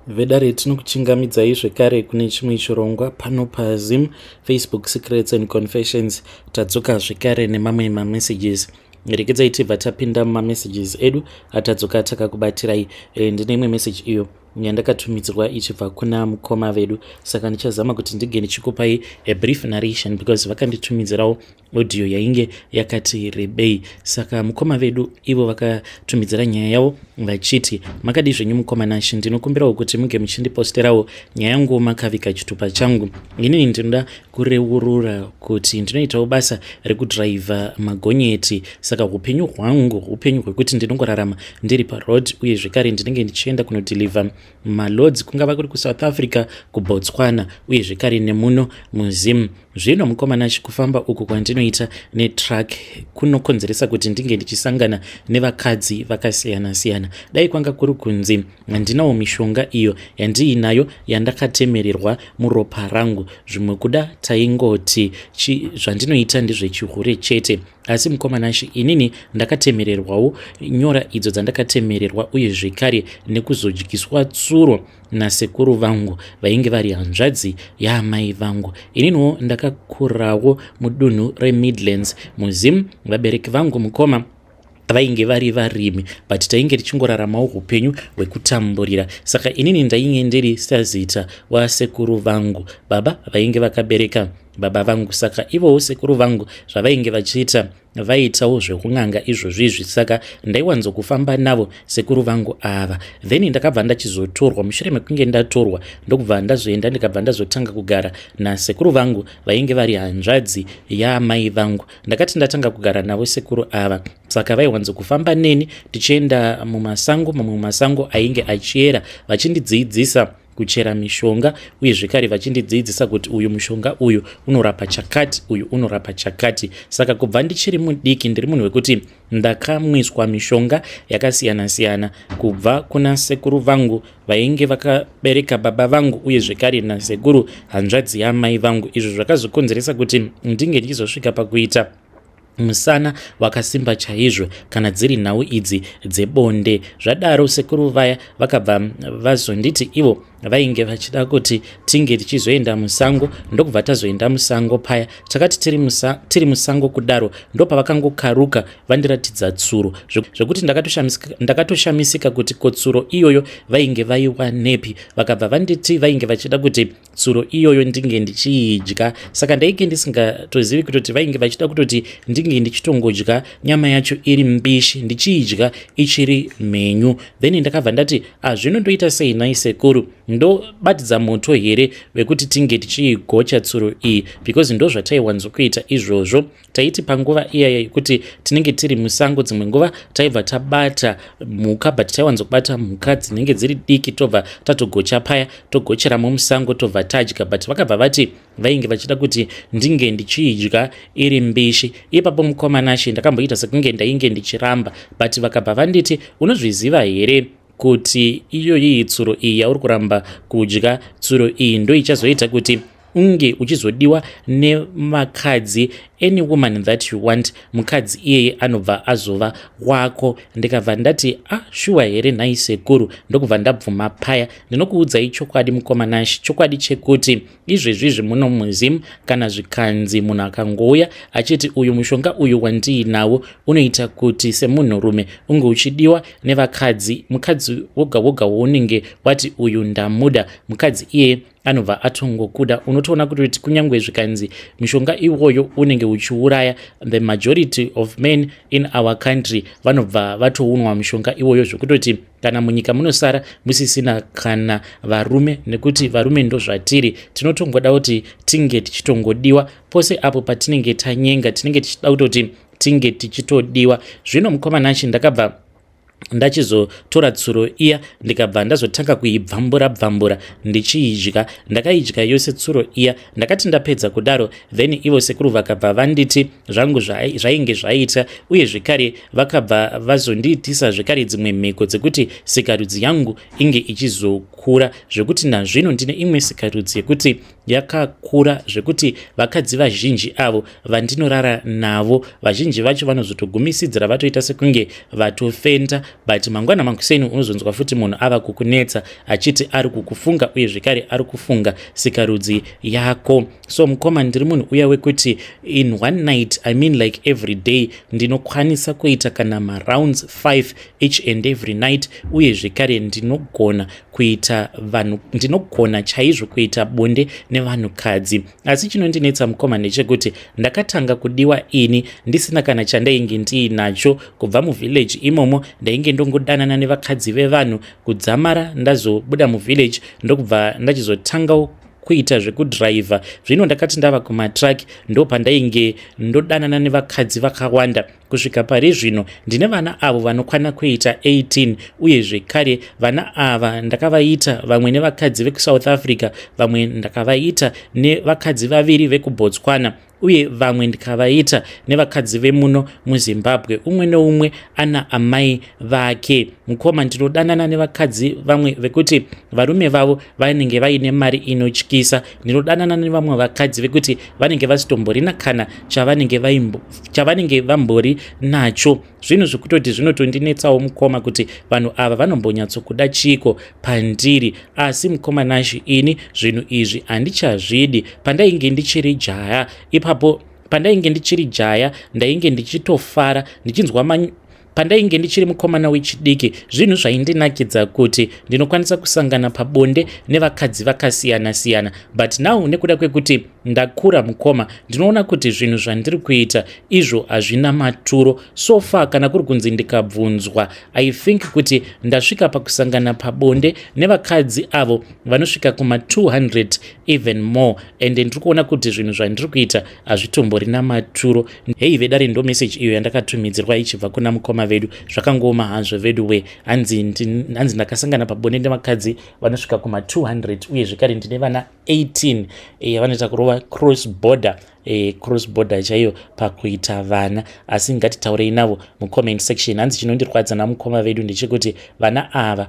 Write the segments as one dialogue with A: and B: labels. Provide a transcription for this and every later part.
A: Vedare, tinokuchingamidzai zvekare kune chimwe chirongwa pano paZim Facebook Secrets and Confessions. Tadzoka zvekare nemamwe mamessages. Rekedzai tibva tapinda mumamessages edu atadzoka takakubatirai. Ndine imwe message iyo yandakatumidzirwa ichibva kuna mukoma vedu, saka ndichazama kuti ndige ndichikupai a brief narration because vakanditumidzirawo audio yainge yakati rebei. Saka mukoma vedu ivo vakatumidzira nyaya yavo vachiti, "Makadi zvenyu mukoma Nashe? Ndinokumbirawo kuti munge muchindiposterawo nyaya yangu makavika chitupa changu. Inini ndinoda kureurura kuti ndinoitawo basa rekudhiraivha magonyeti. Saka upenyu hwangu upenyu hwekuti ndinongorarama ndiri paroad, uye zvekare ndinenge ndichienda kunodhilivha maloads, kungava kuri kuSouth Africa, kuBotswana, uye zvekare nemuno muZim. Zvino mukoma Nashe, kufamba uku kwandinoita netruck kunokonzeresa kuti ndinge ndichisangana nevakadzi vakasiyana-siyana. Dai kwanga kuri kunzi handinawo mishonga iyo yandiinayo yandakatemererwa muropa rangu, zvimwe kuda taingoti zvandinoita ndezvechihure chete. Asi mukoma Nashe, inini ndakatemererwawo nyora idzo dzandakatemererwa, uye zvekare nekuzodyiswa tsuro nasekuru vangu vainge vari hanzvadzi yaamai vangu. Ininiwo ndakakurawo mudunhu reMidlands muZim. Vabereki vangu, mukoma, vainge vari varimi, but tainge tichingoraramawo upenyu hwekutamburira. Saka inini ndainge ndiri sazita wasekuru vangu, baba vainge vakabereka baba vangu. Saka ivowo sekuru vangu zvavainge vachiita, vaitawo zvekun'anga izvozvizvi, saka ndaiwanzokufamba navo sekuru vangu ava. Then ndakabva ndachizotorwa. Mushure mekunge ndatorwa, ndokubva ndazoenda, ndikabva ndazotanga kugara nasekuru vangu vainge vari hanzvadzi yaamai vangu. Ndakati ndatanga kugara navo sekuru ava, saka vaiwanzokufamba neni tichienda mumasango, mamwe masango ainge achiera, vachindidzidzisa kuchera mishonga, uye zvekare vachindidzidzisa kuti uyu mushonga uyu unorapa chakati, uyu unorapa chakati. Saka kubva ndichiri mudiki ndiri munhu wekuti ndakamwiswa mishonga yakasiyana-siyana kubva kuna sekuru vangu vainge vakabereka baba vangu, uye zvekare nasekuru hanzvadzi yamai vangu. Izvo zvakazokonzeresa kuti ndinge ndichizosvika pakuita musana wakasimba chaizvo kana dziri nhau idzi dzebonde. Zvadaro, sekuru vaya vakabva vazonditi ivo vainge vachida kuti tinge tichizoenda musango, ndokubva tazoenda musango paya. Takati tiri musango kudaro, ndopavakangokaruka vandiratidza tsuro, zvekuti ndakatoshamisika kuti ko tsuro iyoyo vainge vaiwanepi. Vakabva vanditi vainge vachida kuti tsuro iyoyo ndinge ndichiidya. Saka ndainge ndisingatozivi kutoti vainge vachida kutoti ndinge ndichitongodya nyama yacho iri mbishi, ndichiidya ichiri mhenyu. Then ndakabva ndati, "Azvino ndoita sei nhai sekuru? Ndobatidza moto here wekuti tinge tichiigocha tsuro iyi?" Because ndo zvataiwanzokuita izvozvo. Taiti panguva iyaya yekuti tinenge tiri musango, dzimwe nguva taibva tabata mhuka, but taiwanzokubata mhuka dzinenge dziri diki, tobva tatogocha paya, togocheramo musango, tobva tadya. But vakabva vati vainge vachida kuti ndinge ndichiidya iri mbishi. Ipapo mukoma Nashe, ndakamboita sekunge ndainge ndichiramba, but vakabva vanditi, "Unozviziva here kuti iyoyi tsuro iyi yauri kuramba kudya, tsuro iyi ndo ichazoita kuti unge uchizodiwa nevakadzi? Any woman that you want, mukadzi iyeye anobva azova wako." Ndikabva ndati, "A ah, shuwa here nhai sekuru?" Ndokubva ndabvuma paya. Ndinokuudzai chokwadi mukoma Nashe, chokwadi chekuti izvezvizvi muno muZimu, kana zvikanzi munhu akangouya achiti uyu mushonga uyu wandiinawo unoita kuti semunhurume unge uchidiwa nevakadzi, mukadzi woga woga waunenge wati uyu ndamuda, mukadzi iyeye anobva atongokuda. Unotoona kuti kunyange zvikanzi mishonga iwoyo unenge uchiuraya, the majority of men in our country vanobva vatounwa mishonga iwoyo, zvekutoti kana munyika munosara musisina kana varume, nekuti varume ndo zvatiri, tinotongoda kuti tinge tichitongodiwa pose apo patinenge tanyenga, tinenge tichida kutoti tinge tichitodiwa. Zvino mukoma Nashe, ndakabva ndachizotora tsuro iya, ndikabva ndazotanga kuibvambura bvambura ndichiidya. Ndakaidya yose tsuro iya. Ndakati ndapedza kudaro, then ivo sekuru vakabva vanditi zvangu zvainge zvaita, uye zvekare vakabva vazondiitisa zvekare dzimwe mhiko dzekuti sikarudzi yangu inge ichizokura, zvekuti nazvino ndine imwe sikarudzi yekuti Yakakura zvekuti vakadzi vazhinji avo vandinorara navo, vazhinji vacho vanozotogumisidzira vatoita sekunge vatofenda, but mangwana makuseni unozonzwa futi munhu ava kukunetsa achiti ari kukufunga, uye zvekare ari kufunga sikarudzi yako. So mukoma, ndiri munhu uya wekuti in one night, I mean like every day, ndinokwanisa kuita kana marounds 5 each and every night, uye zvekare ndinogona kuita vanhu, ndinogona chaizvo kuita bonde nevanhukadzi. Asi chinondinetsa, mukoma, ndechekuti ndakatanga kudiwa ini ndisina kana chandainge ndiinacho. Kubva muvillage imomo ndainge ndongodanana nevakadzi vevanhu kudzamara ndazobuda muvillage, ndokubva ndachizotangawo kuita zvekudhiraivha. Zvino ndakati ndava kumatruck, ndo pandainge ndodanana nevakadzi vakawanda. Kusvika pari zvino ndine vana avo vanokwana kuita 18, uye zvekare vana ava ndakavaita vamwe nevakadzi vekuSouth Africa, vamwe ndakavaita nevakadzi vaviri vekuBotswana, uye vamwe ndikavaita nevakadzi vemuno muZimbabwe, umwe neumwe ana amai vake. Mukoma, ndinodanana nevakadzi vamwe vekuti varume vavo vanenge vaine mari inotyisa. Ndinodanana nevamwe vakadzi vekuti vanenge vasitomborina kana chavanenge vambori nacho. Zvinhu zvekutoti zvinotondinetsawo, mukoma, kuti vanhu ava vanombonyatsokuda chiko pandiri. Asi mukoma Nashi, ini zvinhu izvi handichazvidi. Pandainge ndichiri jaya ipapo, pandainge ndichiri jaya, ndainge ndichitofara ndichinzwa. Pandainge ndichiri mukomana wechidiki, zvinhu zvaindinakidza kuti ndinokwanisa kusangana pabonde nevakadzi vakasiyana-siyana. But now, nekuda kwekuti ndakura, mukoma, ndinoona kuti zvinhu zvandiri kuita izvo hazvina maturo. So far, kana kuri kunzi ndikabvunzwa, I think kuti ndasvika pakusangana pabonde nevakadzi avo vanosvika kuma200, even more, and ndiri kuona kuti zvinhu zvandiri kuita hazvitomborina maturo. Hei vedare, ndo message iyo yandakatumidzirwa ichibva kuna mukoma vedu. Zvakangooma hazvo vedu we. Hanzi ndakasangana pabonde nevakadzi vanosvika kuma200, uye zvekare ndine vana 18. Vanoita kurova cross border, cross border chaiyo pakuita vana. Asi ngatitaurei navo mucomment section. Hanzi chinondirwadza namukoma vedu ndechekuti vana ava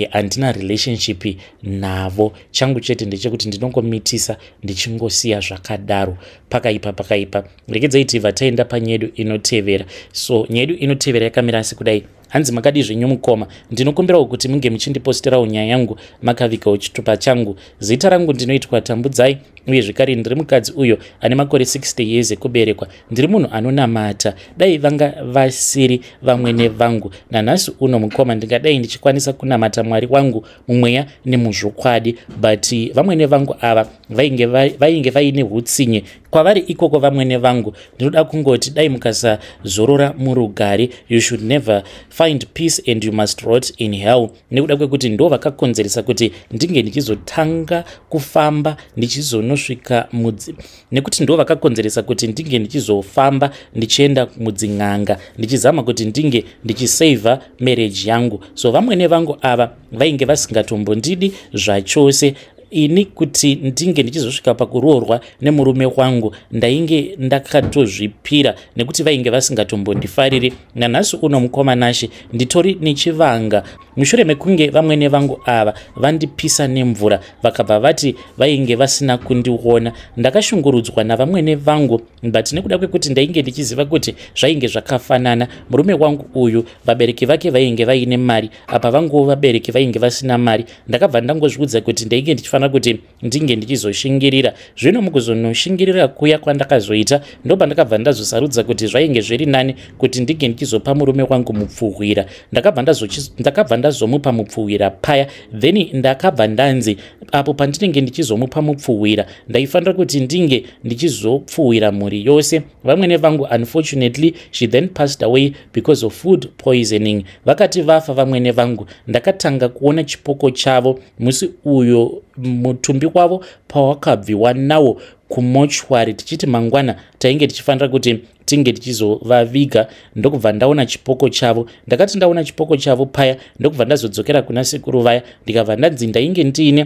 A: handina relationship navo. Changu chete ndechekuti ndinongomitisa ndichingosiya zvakadaro. Pakaipa, pakaipa. Regedzai tibva taenda panyedu inotevera. So nyedu inotevera yakamira sekudai. Hanzi, "Makadi zvenyu mukoma? Ndinokumbirawo kuti munge muchindiposterawo nyaya yangu makavigawo chitupa changu. Zita rangu ndinoitwa Tambudzai, uye zvekare ndiri mukadzi uyo ane makore 60 years ekuberekwa. Ndiri munhu anonamata. Dai vanga vasiri vamwene vangu, nanhasi uno, mukoma, ndingadai ndichikwanisa kunamata Mwari wangu mumweya nemuzvokwadi. But vamwene vangu ava vainge vaine utsinye kwavari ikoko. Vamwene vangu, ndinoda kungoti dai mukasazorora murugare. You should never find peace and you must rot in hell, nekuda kwekuti ndo vakakonzeresa kuti ndinge ndichizotanga kufamba ndichizonosvika mudzi, nekuti ndo vakakonzeresa kuti ndinge ndichizofamba ndichienda mudzin'anga ndichizama kuti ndinge ndichisavha marriage yangu. So vamwene vangu ava vainge vasingatombondidi zvachose. Ini kuti ndinge ndichizosvika pakuroorwa nemurume wangu, ndainge ndakatozvipira nekuti vainge vasingatombondifariri. Nanhasi uno, mukoma Nashe, nditori nechivanga mushure mekunge vamwene vangu ava vandipisa nemvura, vakabva vati vainge vasina kundiona. Ndakashungurudzwa navamwene vangu, but nekuda kwekuti ndainge ndichiziva kuti zvainge zvakafanana, murume wangu uyu vabereki vake vainge vaine mari, apa vanguwo vabereki vainge vasina mari, ndakabva ndangozviudza kuti ndainge ndichifanira kuti ndinge ndichizoshingirira. Zvino mukuzonoshingirira kuya kwandakazoita, ndopandakabva ndazosarudza kuti zvainge zviri nani kuti ndinge ndichizopa murume wangu mupfuhwira. Ndakabva ndazomupa mupfuhwira paya. Then ndakabva ndanzi apo pandinenge ndichizomupa mupfuhwira, ndaifanira kuti ndinge ndichizopfuhwira mhuri yose. Vamwene vangu, unfortunately, she then passed away because of food poisoning. Vakati vafa vamwene vangu, ndakatanga kuona chipoko chavo musi uyo mutumbi wavo pawakabviwa nawo kumochwari, tichiti mangwana tainge tichifanira kuti tinge tichizovaviga, ndokubva ndaona chipoko chavo. Ndakati ndaona chipoko chavo paya, ndokubva ndazodzokera kuna sekuru vaya, ndikabva ndanzi ndainge ndiine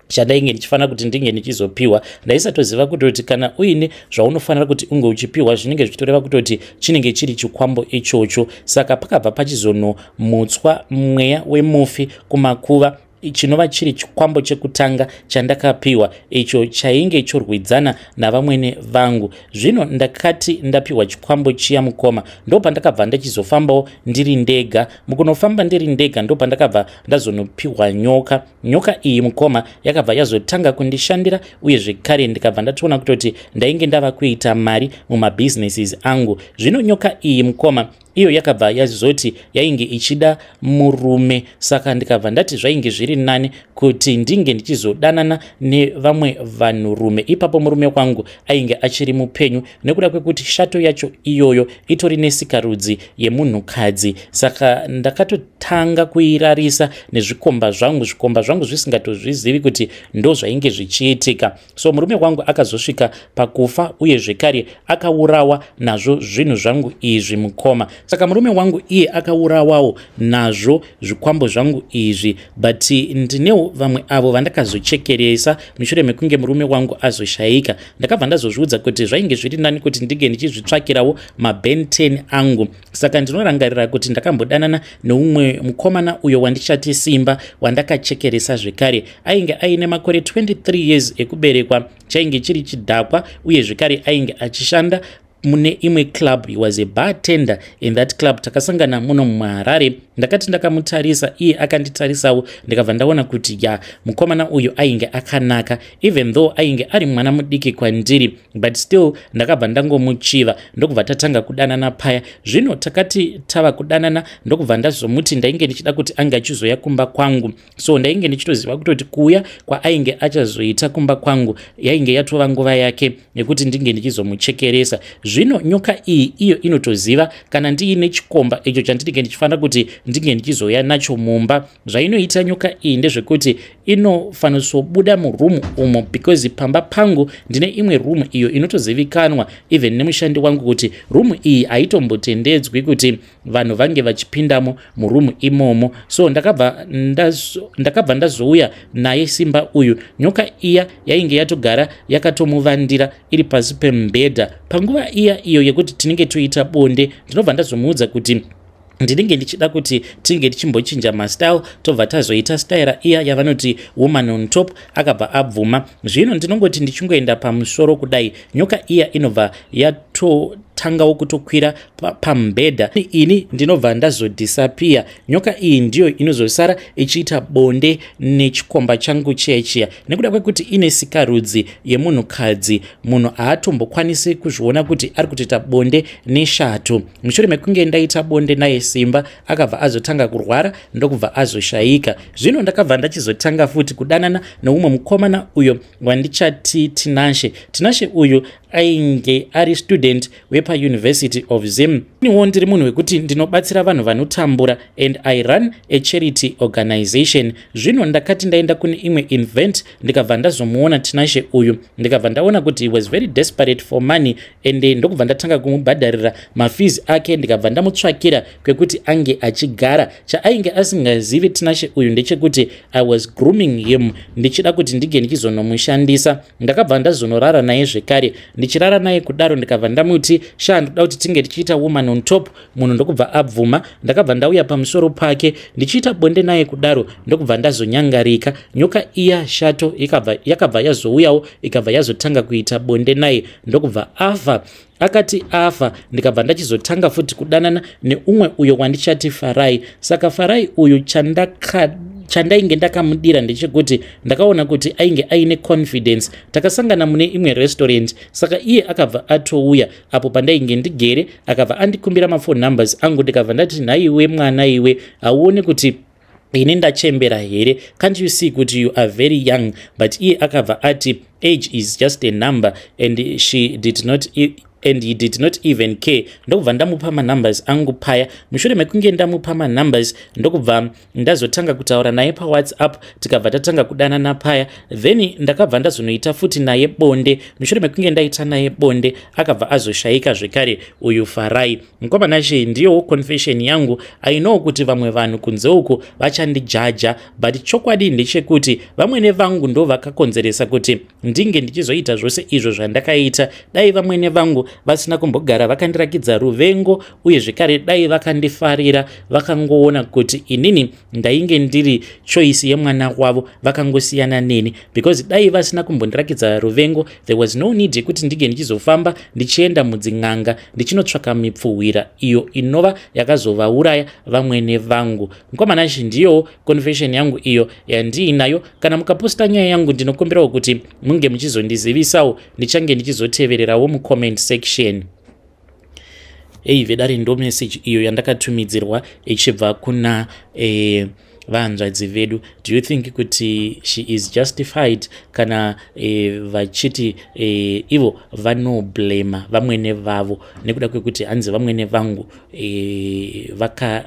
A: chandainge ndichifanira kuti ndinge ndichizopiwa. Ndaisatoziva kutoti kana uine zvaunofanira kuti unge uchipiwa, zvinenge zvichitoreva kutoti chinenge chiri chikwambo ichocho. Saka pakabva pachizonomutswa mweya wemufi kumakuva. Chinova chiri chikwambo chekutanga chandakapiwa, icho chainge chorwidzana navamwene vangu. Zvino ndakati ndapiwa chikwambo chiya, mukoma, ndopandakabva ndachizofambawo ndiri ndega. Mukunofamba ndiri ndega, ndopandakabva ndazonopiwa nyoka. Nyoka iyi, mukoma, yakabva yazotanga kundishandira, uye zvekare ndikabva ndatoona kutoti ndainge ndava kuita mari mumabhizinesis angu. Zvino nyoka iyi, mukoma, iyo yakabva yazoti yainge ichida murume. Saka ndikabva ndati zvainge zviri nani kuti ndinge ndichizodanana nevamwe vanhurume. Ipapo murume wangu ainge achiri mupenyu, nekuda kwekuti shato yacho iyoyo itori nesikarudzi yemunhukadzi. Saka ndakatotanga kuirarisa nezvikomba zvangu, zvikomba zvangu zvisingatozvizivi kuti ndo zvainge zvichiitika. So murume wangu akazosvika pakufa, uye zvekare akaurawa nazvo zvinhu zvangu izvi, mukoma. Saka murume wangu iye akaurawawo nazvo zvikwambo zvangu izvi, but ndinewo vamwe avo vandakazochekeresa mushure mekunge murume wangu azoshayika. Ndakabva ndazozviudza kuti zvainge zviri nani kuti ndinge ndichizvitsvakirawo maben 10 angu. Saka ndinorangarira kuti ndakambodanana neumwe mukomana uyo wandichati Simba, wandakachekeresa zvekare. Ainge aine makore 23 years ekuberekwa, chainge chiri chidhakwa, uye zvekare ainge achishanda mune imwe club. He was a bartender in that club. Takasangana muno muHarare. Ndakati ndakamutarisa, iye akanditarisawo, ndikabva ndaona kuti ya, mukomana uyu ainge akanaka. Even though ainge ari mwana mudiki kwandiri, but still ndakabva ndangomuchiva, ndokubva tatanga kudanana paya. Zvino takati tava kudanana, ndokubva ndazomuti ndainge ndichida kuti ange achizoya kumba kwangu. So ndainge ndichitoziva kutoti kuuya kwaainge achazoita kumba kwangu yainge yatova nguva yake yekuti ndinge ndichizomuchekeresa. Zvino nyoka iyi iyo inotoziva kana ndiine chikomba icho chandinenge ndichifanira kuti ndinge ndichizoya nacho mumba. Zvainoita nyoka iyi ndezvekuti inofanirsobuda murumu umo, because pamba pangu ndine imwe rumu iyo inotozivikanwa even nemushandi wangu kuti rumu iyi haitombotendedzwi kuti vanhu vange vachipindamo murumu imomo. So ndakabva ndazouya naye Simba uyu. Nyoka iya yainge yatogara yakatomuvandira iri pasi pemubhedha. Panguva iya iyo yekuti tinenge toita bonde, ndinobva ndazomuudza kuti ndinenge ndichida kuti tinge tichimbochinja mastyle, tobva tazoita staira iya yavanoti woman on top. Akabva abvuma. Zvino ndinongoti ndichingoenda pamusoro kudai, nyoka iya inobva yatotangawo kutokwira pamubhedha. Ini ndinobva ndazodisappear. Nyoka iyi ndiyo inozosara ichiita bonde nechikomba changu chiya chiya. Nekuda kwekuti ine sikarudzi yemunhukadzi, munhu haatombokwanisi kuzviona kuti ari kutoita bonde neshato. Mushure mekunge ndaita bonde naye Simba, akabva azotanga kurwara, ndokubva azoshayika. Zvino ndakabva ndachizotanga futi kudanana neumwe mukomana uyo wandichati Tinashe. Tinashe uyu ainge ari student wepaUniversity of Zim. Iniwo ndiri munhu wekuti ndinobatsira vanhu vanotambura, and I run a charity organization. Zvino ndakati ndaenda kune imwe event, ndikabva ndazomuona Tinashe uyu, ndikabva ndaona kuti he was very desperate for money, and ndokubva ndatanga kumubhadharira mafees ake, ndikabva ndamutsvakira kwekuti ange achigara. Chaainge asingazivi Tinashe uyu ndechekuti I was grooming him, ndichida kuti ndinge ndichizonomushandisa. Ndakabva ndazonorara naye zvekare. Ndichirara naye kudaro, ndikabva ndamuti, "Sha, ndoda kuti tinge tichiita woman on top." Munhu ndokubva abvuma. Ndakabva ndauya pamusoro pake, ndichiita bonde naye kudaro, ndokubva ndazonyangarika. Nyoka iya, shato, yakabva yazouyawo, ikabva yazotanga kuita bonde naye, ndokubva afa. Akati afa, ndikabva ndachizotanga futi kudanana neumwe uyo wandichati Farai. Saka Farai uyu, chandainge ndakamudira ndechekuti ndakaona kuti ainge aine confidence. Takasangana mune imwe restaurant. Saka iye akabva atouya apo pandainge ndigere, akabva andikumbira maphone numbers angu. Ndikabva ndati, "Nhaiwe mwana iwe, hauoni kuti ini ndachembera here? Can't you see kuti you are very young?" But iye akabva ati age is just a number, and he did not even care. Ndokubva ndamupa manumbers angu paya. Mushure mekunge ndamupa manumbers, ndokubva ndazotanga kutaura naye paWhatsApp, tikabva tatanga kudanana paya. Then ndakabva ndazonoita futi naye bonde. Mushure mekunge ndaita naye bonde, akabva azoshayika zvekare uyu Farai. Mukomana, ndiyowo confession yangu. I know kuti vamwe vanhu kunze uku vachandijaja, but chokwadi ndechekuti vamwene vangu ndo vakakonzeresa kuti ndinge ndichizoita zvose izvo zvandakaita. Dai vamwene vangu Vasina kumbogara vakandirakidza ruvengo, uye zvekare dai vakandifarira, vakangoona kuti inini ndainge ndiri choice yemwana wavo, vakangosiyana neni, because dai vasina kumbondirakidza ruvengo, there was no need yekuti ndinge ndichizofamba ndichienda mudzin'anga ndichinotsvaka mipfuhwira iyo inova yakazovauraya vamwene vangu. Mukomana, ndiyo confession yangu iyo yandiinayo. Kana mukaposta nyaya yangu, ndinokumbirawo kuti munge muchizondizivisawo, ndichange ndichizotevererawo mucomment section. Ei vedare, ndo message iyo yandakatumidzirwa ichibva kuna vahanzvadzi vedu. Do you think kuti she is justified kana vachiti ivo vanoblema vamwene vavo nekuda kwekuti hanzi vamwene vangu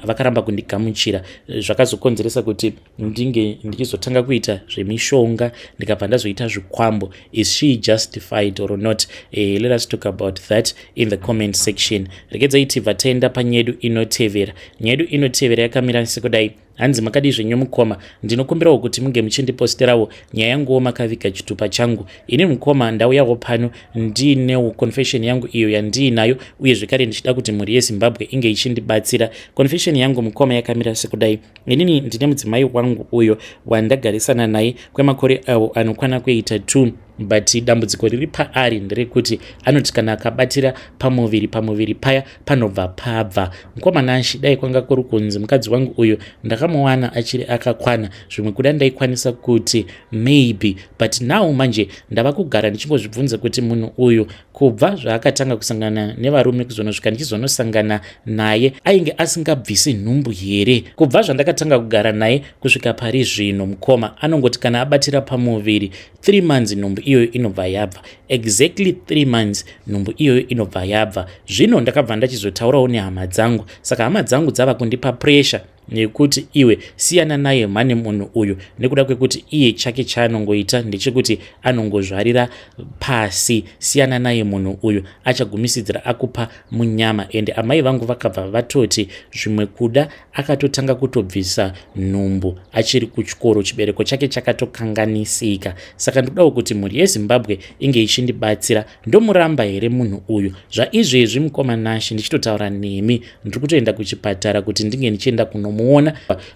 A: vakaramba kundigamuchira, zvakazokonzeresa kuti ndinge ndichizotanga kuita zvemishonga, ndikabva ndazoita zvikwambo? Is she justified or not? Let us talk about that in the comment section. Regedzai tibva taenda panyedu inotevera. Nyaya yedu inotevera yakamira sekudai. Hanzi, "Makadii zvenyu mukoma? Ndinokumbirawo kuti munge muchindiposterawo nyaya yanguwo makaviga chitupa changu. Ini mukoma, ndauyawo pano ndiinewo confession yangu iyo yandiinayo, uye zvekare ndichida kuti mhuri yeZimbabwe inge ichindibatsira. Confession yangu mukoma yakamira sekudai. Inini ndine mudzimai wangu uyo wandagarisana naye kwemakore awo anokwana kuita 2, but dambudziko riri paari nderekuti anoti kana akabatira pamuviri, pamuviri paya panobva pabva. Mukoma Nashi, dai kwanga kuri kunzi mukadzi wangu uyu ndakamuwana achiri akakwana, zvimwe kuda ndaikwanisa kuti maybe, but now manje ndava kugara ndichingozvibvunza kuti munhu uyu kubva zvaakatanga kusangana nevarume kuzonosvika ndichizonosangana naye, ainge asingabvisi nhumbu here? Kubva zvandakatanga kugara naye kusvika pari zvino mukoma, anongoti kana abatira pamuviri, 3 months nhumbu iyoyo inobva yabva. Exactly 3 months nhumbu iyoyo inobva yabva. Zvino ndakabva ndachizotaurawo nehama dzangu, saka hama dzangu dzava kundipa pressure nekuti iwe siyana naye mhani munhu uyu, nekuda kwekuti iye chake chaanongoita ndechekuti anongozvarira pasi. Siyana naye munhu uyu, achagumisidzira akupa munyama." Ende amai vangu vakabva vatoti zvimwe kuda akatotanga kutobvisa nhumbu achiri kuchikoro, chibereko chake chakatokanganisika. Saka ndodawo kuti mhuri yeZimbabwe inge ichindibatsira. Ndomuramba here munhu uyu? Zvaizvezvi mukoma Nashi, ndichitotaura nemi, ndiri kutoenda kuchipatara kuti ndinge ndichienda kunomuona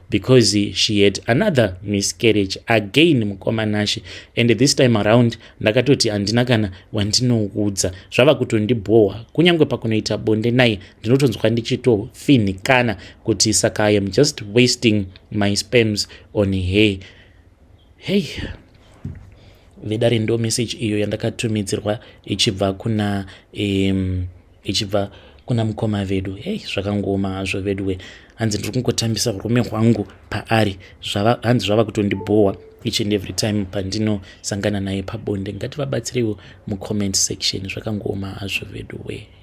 A: because she had another miscarriage again, mukoma Nashi, and this time around ndakatoti handina kana wandinoudza. Zvava kutondibhohwa, kunyange pakunoita bonde naye ndinotonzwa ndichitofinhikana kuti saka I am just wasting my sperms on her." Hey vedare, ndo message iyo yandakatumidzirwa ichibva kuna mukoma vedu. Hei, zvakangoma hazvo veduwe. Hanzi ndiri kungotambisa urume hwangu paari, hanzi zvava kutondibhohwa each and every time pandinosangana naye pabonde. Ngativabatsireiwo mucomment section. Zvakangoma hazvo veduwe.